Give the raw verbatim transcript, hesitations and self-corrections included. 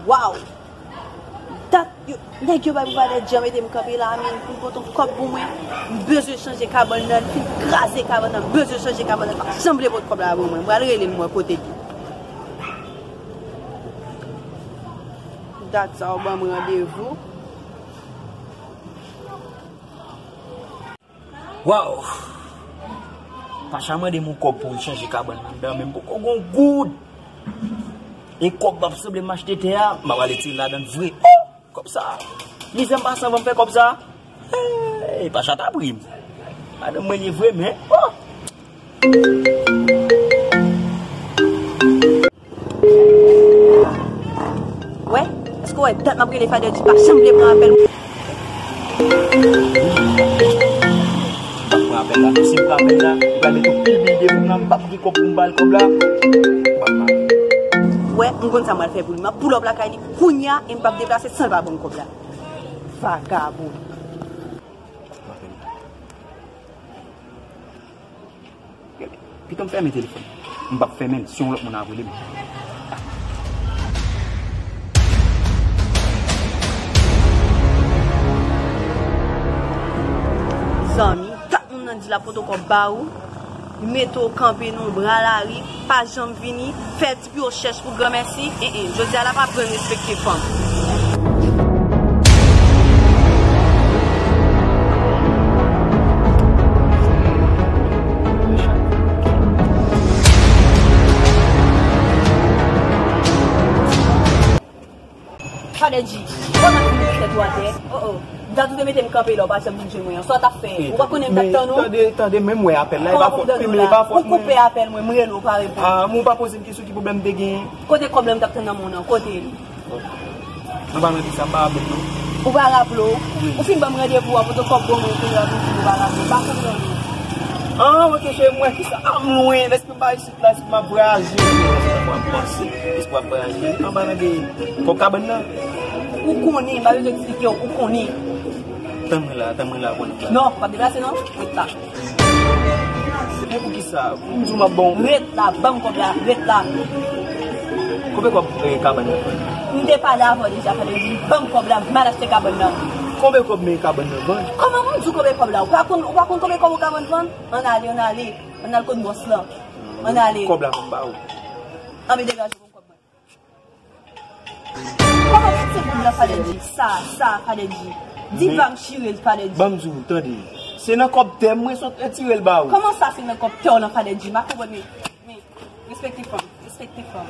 Waw! Dat yo, nèg yo bay pou Fadè Dji an mete m kanpe la, men pou l pote yon kòb pou mwen. M bezwen chanje kabann nan, l fin kraze kabann nan, m bezwen chanje kabann nan, l pa janm vle pote kòb la pou mwen. M pral rele l, m wè kote l ye. Dat sa, ou ban m randevou. Waw! Pacha mande m yon kòb pou m chanje kabann anndan, men m poko gen yon goud. E kòb m ap sanble m achte tè a, m ap ale tire ladan l vre. Oh! Kòb sa! Mizè m pase anvan m fè kòb sa! Hey! Pacha ta pri m. Madanm mwen li ye vre, men, oh! Wè, èske w wè dat m ap rele Fadè Dji pa janm vle pran apèl mwen? M p ap pran apèl la, men si m pran apèl la, li pral mete yon pil bil devan m la, m p ap gen kòb pou m ba l kòb la. M p ap pran. Wè, m konn sa m pral fè pou li. M ap pull up lakay li kounye a e m p ap deplase san l pa ban m kòb la. Vagabon. Pito m fèmen telefòn. M p ap fèmen l si yon lòt moun ap rele m. Zanmi, dat moun nan di l ap pote kòb ba ou, li mete w kanpe nan bra lari, pa janm vini, fè ti pi w chèch pou granmèsi, en, en, jodi a la pa pran respekte fanm. Fadè Dji, kòman ki mete tèt ou atè? Oh, oh. Dat ou te mete m kanpe la, ou pa janm vin jwenn mwen an. Sa w t ap fè? Ou pa konnen m t ap tann ou? Tande, tande, men m wè apèl la, e pa fòt mwen, e pa fòt mwen. Ou koupe apèl mwen, m rele w, ou pa reponn. Ah, men ou pa poze m kesyon ki pwoblèm m te genyen. Kote kòb la m t ap tann nan men w nan? Kote l? Anba nan di sa, m pa raple m non. Ou pa raple w? Ou fin ban m randevou a, pote kòb ban mwen, kounye a w ap vin di m ou pa raple w. Pa konprann ou. Ah, ok, cheri, m wè ki sa. Ah, m lwen, lespri m pa isit la, lespri m ap vwayaje. Lespri m ap panse, lespri m ap vwayaje. Anba nan de kòb kabann nan. Ou konnen, m pa bezwen eksplike w, ou konnen. Tann mwen la, tann mwen la, konnen la. Non, w ap deplase non, ret la. Men poukisa? M di w m ap ba w. Ret la, ban m kòb la, ret la. Konbyen kòb, eh, kabann nan vann? M te pale avè w deja, Fadè Dji, ban m kòb la, m al achte kabann nan. Konbyen kòb men kabann nan vann? Kòman pou m di w konbyen kòb la? Ou pa konn, ou pa konn konbyen kòb yon kabann vann? Ann ale, ann ale, ann al kot bòs lan. Ann ale. Kòb la pou m ba ou. Anben degaje w, ban m kòb mwen. Kòman pou se kòb la, Fadè Dji? Sa, sa, Fadè Dji. Di m pa m chire l, Fadè Dji. Ban m di w, tande. Se nan kòb tè m mwen sot retire l ba ou. Kòman sa se nan kòb tè w lan, Fadè Dji? M pa konprann, men, men, respekte fanm, respekte fanm.